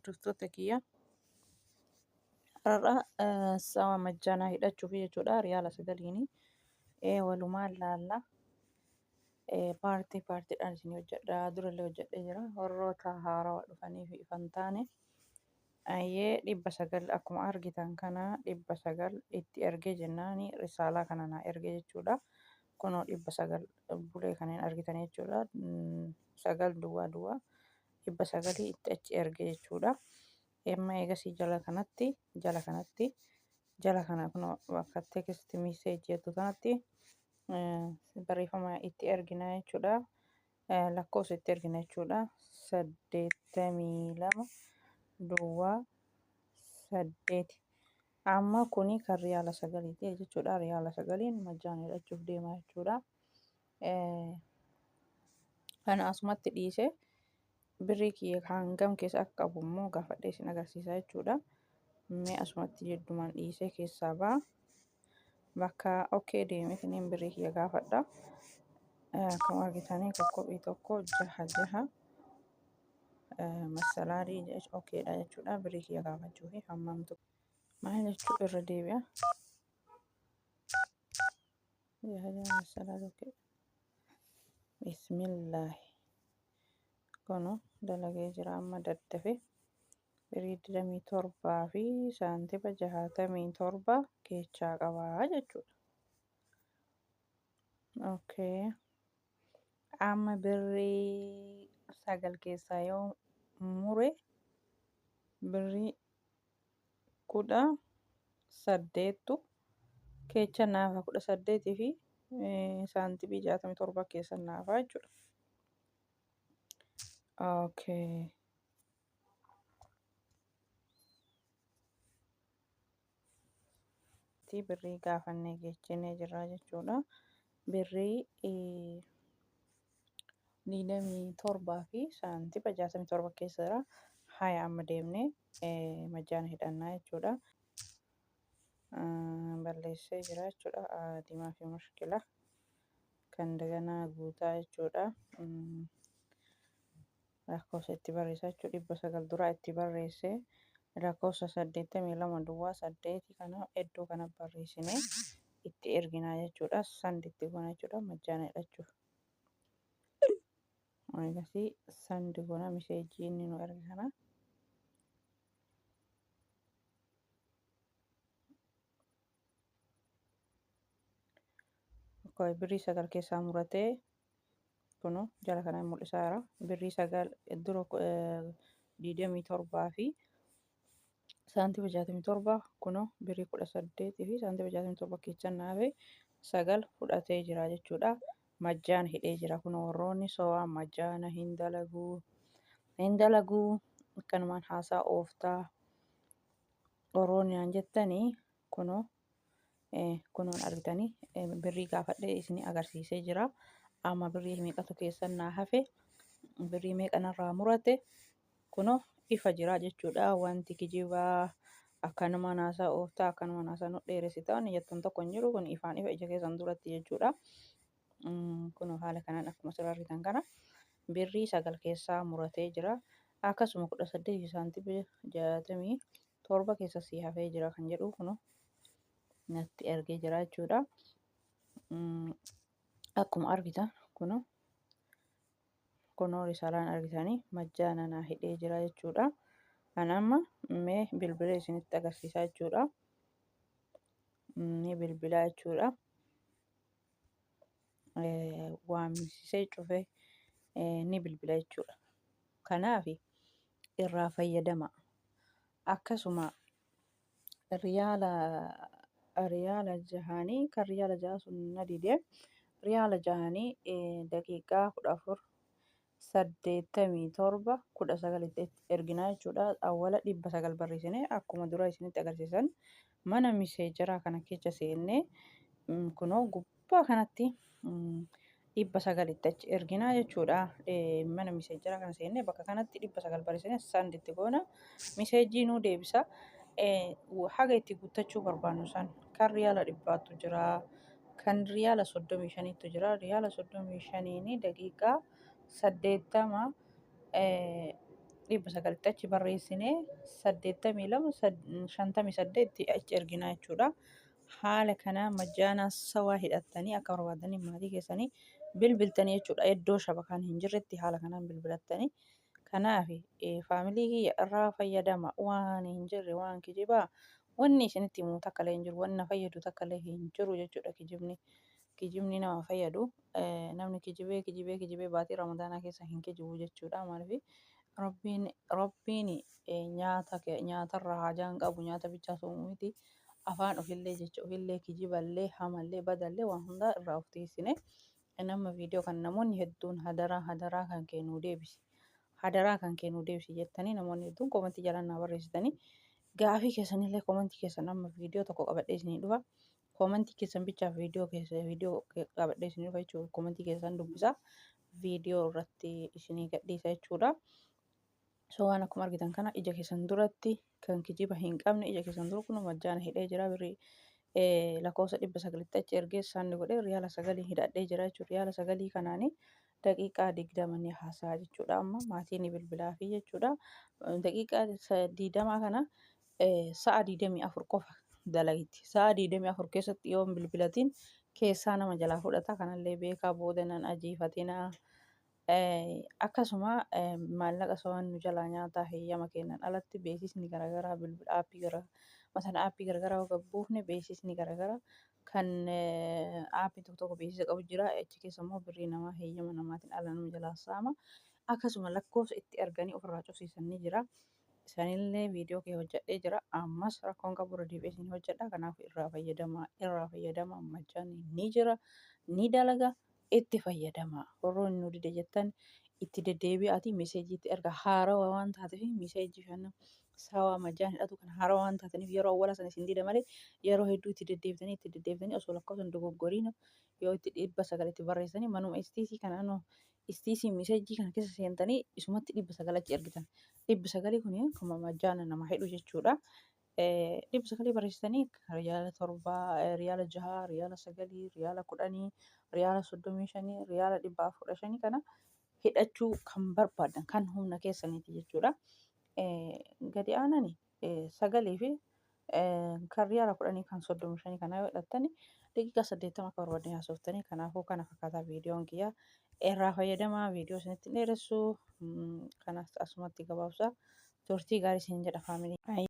Hordoftoota kiyya. Har'a sawa majjaanaa hidhachuuf jechuudha. Riyaala 9n walumaan laalla. Paartii paartiidhaan isin hojjedha. Durallee hojjedhee jira. Warroota haarawaa dhufanii fi ifan taane. Ayyee 900 akkuma argitan kana 900 itti ergee jennaani risaalaa kana naa erge jechuudha. Kunoo 900 bulee kanneen argitan jechuudha. 9 duwwaa duwwaa 900 itti achi erge jechuudha. Amma eegasii jala kanatti jala kanatti jala kana kunoo bakka text message jettu kanatti barreeffama itti ergina jechuudha. Lakkoofsa itti ergina jechuudha. 82 duwwaa 8. Amma kuni kan riyaala 9ti jechuudha. Riyaala 9n majjaan hidhachuuf deema jechuudha. Kana asumatti dhiise birrii kiyya hangam keessa akka qabu immoo gaafadhee isin agarsiisa jechuudha. Mee asumatti jiddumaan dhiisee keessaa ba'a. Bakka okkee deemeetiniin birrii kiyya gaafadha. Akkuma argitanii kokkophii 1 6 6 massalaalii okkeedha jechuudha. Birrii kiyya gaafachuu fi hammamtu maal jechuu irra deebi'a. 6 6 massalaalii okkeedha. Bismillaahi. Kunu dalagee jira amma daddafe. Birrii 27 fi saantima 67 keechaa qabaa jechuudha. Okay. Amma birrii 9 keessaa yoo mure birrii 18tu keecha naafa 18 fi saantimii 67 keessa naafa jechuudha. Okay. Birrii gaafannee geechinee jirra jechuudha. Birrii 27 fi saantima 67 keessa jira. Haya amma deemnee majjaana hidhannaa jechuudha. Balleessee jira jechuudha. Diimaa fi mushkila kan daganaa guutaa jechuudha. Lakkoofsa itti barreessaa jechuudha. 900 duraa itti barreesse lakkoofsa 82 duwwaa 8 kana iddoo kana barreessine itti erginaa jechuudha. Sand itti goona jechuudha. Majjaana hidhachuuf. Egasii sand goona miseejii inni nu erge kana. Birrii 9 keessaa muratee kuno jala kana mul'isaa jira. Birrii 9 dura 27 fi saantima 67 kuno birrii 18 fi saantima 67 keessa naafe 9 fudhatee jira jechuudha. Majjaan hidhee jira kuno warroonni sowaa majjaana hin dalaguu hin dalaguu akkanumaan haasaa ooftaa warroonni naan jettanii kuno kunoon argitanii birrii gaafadhee isin agarsiisee jira. Amma birrii meeqatu keessan naa hafe birrii meeqa narraa murate kunoo ifa jira jechuudha. Wanti kijibaa akkanumaan haasaa ooftaa akkanumaan haasaa nu dheeressita wanni jettan tokko hin jiru kun ifaan ifa ija keessan duratti jechuudha. Kunoo haala kanaan akkuma asirraa argitan kana birrii 9 keessaa muratee jira. Akkasuma 18 saantima 67 keessa sii hafee jira kan jedhu kunoo natti ergee jira jechuudha. Akkuma argitan kunoo kunoo risaalaan argitanii majjaana naa hidhee jira jechuudha. Kan amma mee bilbila isinitti agarsiisaa jechuudha. Ni bilbilaa jechuudha. Waamsisee cufee ni bilbila jechuudha. Kanaaf irraa fayyadama. Akkasuma riyaala riyaala jahaanii kan riyaala jaha sun na dide riyaala jahaanii daqiiqaa 14 87 19 itti erginaa jechuudha. Awwala 900 barreessine akkuma dura isinitti agarsiisan mana miseejaraa kana keessa seennee kunoo gubbaa kanatti 900 itti achi erginaa jechuudha. Mana miseejaraa kana seennee bakka kanatti 900 barreessine sand itti goona. Miseejii nuu deebisa. Haga itti guuttachuu barbaannu san kan riyaala dhibbaatu jira. Kan riyaala 35tu jira. Riyaala 35n daqiiqaa 80 900tti achi barreessinee 82 58 achi erginaa jechuudha. Haala kanaa majjaanaa sawaa hidhattanii akka barbaadanii maatii keessanii bilbiltanii jechuudha. Iddoo shabakaan hin jirretti haala kanaan bilbilattanii. Kanaaf faamilii kiyya irraa fayyadama, waan hin jirre, waan kijibaa wanni isinitti himu takka illee hin jiru, wanni na fayyadu takka illee hin jiru jechuudha. Kijibni nama fayyadu, namni kijibee kijibee kijibee baatii Ramadaanaa keessa hin kijibu jechuudha. Maaliif? Rabbiin nyaata nyaatarraa haajaa hin qabu, nyaata bichaa soomuu miti, afaan ofillee, jecha ofillee, kijiballee, hamallee, badallee, waan hundaa irraa of tiisine. Nama viidiyoo kan namoonni hedduun "Hadaraa, hadaraa kan kee nuu deebisi, hadaraa kan kee nuu deebisi" jettanii namoonni hedduun koomantii jalaan naa barreessitanii, gaafii keessanillee koomantii keessan, amma viidiyoo tokko qabadhee isinii dhufa. Koomantii keessan bichaaf viidiyoo keessa viidiyoo qabadhee isinii dhufa jechuudha. Koomantii keessan dubbisaa viidiyoo irratti isinii gadhiisa jechuudha. So waan akkuma argitan kana ija keessan duratti kan kijiba hin qabne, ija keessan dura kun majjaana hidhee jira. Birrii lakkoofsa 900tti achi ergee send godhee riyaala 9 hidhadhee jira jechuudha. Riyaala 9 kanaanii daqiiqaa 20 ni haasa'a jechuudha. Amma maatii ni bilbilaa fi jechuudha. Daqiiqaa 20 kana sa'a 24 qofa dalagitti. Sa'a 24 keessatti yoo hin bilbilatiin keessaa nama jalaa fudhata. Kanallee beekaa, booda nan ajiifatinaa. Akkasuma maallaqa sobaan nu jalaa nyaataa, heeyyama kennan alatti beeksisni garaagaraa bilbila aappii gara masana aappii garaagaraa yoo buufne, beeksisni garaagaraa kan aappii tokko tokko beeksisa qabu jira. Achi keessa immoo birrii namaa heeyyama namaatiin ala nama jalaa saama. Akkasuma lakkoofsa itti arganii ofirraa cufsiisan ni jira. Isaanillee viidiyoo kee hojjedhee jira. Ammas rakkoon qabu, irra deebi'ee isin hojjedha. Kanaaf irraa fayyadamaa, irraa fayyadamaa. Majjaanni ni jira, ni dalaga, itti fayyadamaa. Warroonni nu dide jettan itti deddeebi'aati meseejiitti erga. Haarawaa waan taateef, meseejii kana sawaa majjaan hidhatu kan haarawaa waan taataniif, yeroo awwala sana isin dida malee, yeroo hedduu itti deddeebitanii itti deddeebitanii osoo lakkoofsa hin dogoggoriin yoo itti 900tti barreessanii, manuma STC kana STC meseejii kana keessa seentanii isumatti 900 achi ergitan. 900 kun kuma majjaana nama hidhu jechuudha. 900 barreessitanii riyaala 7, riyaala 6, riyaala 9, riyaala 10, riyaala 35, riyaala 415 kana hidhachuu kan barbaadan kan humna keessaniiti jechuudha. Gadi aanani 9 fi kan riyaala 10, kan 35 kana yoo hidhattani, daqiiqaa 80 akka barbaadan haasoftanii. Kanaafuu kana fakkaataa viidiyoon kiyya. Irraa fayyadamaa. Viidiyoo isinitti dheeressu kanas asumatti gabaabsa. Turtii gaarii isin jedha, faamilii.